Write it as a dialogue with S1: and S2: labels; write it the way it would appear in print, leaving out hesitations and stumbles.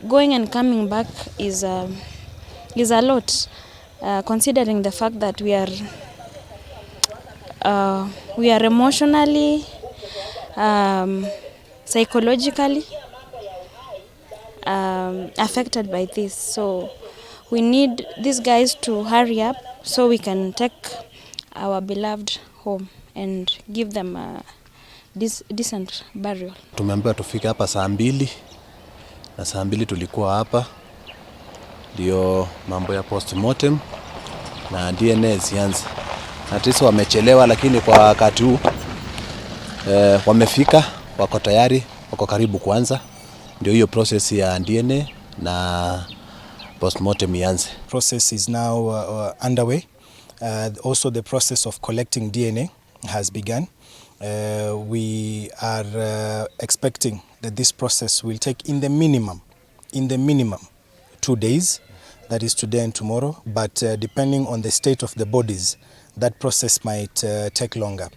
S1: Going and coming back is a lot, considering the fact that we are emotionally, psychologically affected by this. So we need these guys to hurry up so we can take our beloved home and give them a decent burial.
S2: Tumeambiwa tufike hapa saa 2 na saa 2 tulikuwa hapa, ndio mambo ya postmortem na DNA zianze. Na tisi wamechelewa, lakini kwa wakati huu wamefika, wako tayari, wako karibu kuanza, ndio hiyo process ya DNA na postmortem ianze.
S3: Process is now underway. Also, the process of collecting DNA has begun. We are expecting that this process will take in the minimum, 2 days, that is today and tomorrow. But depending on the state of the bodies, that process might take longer.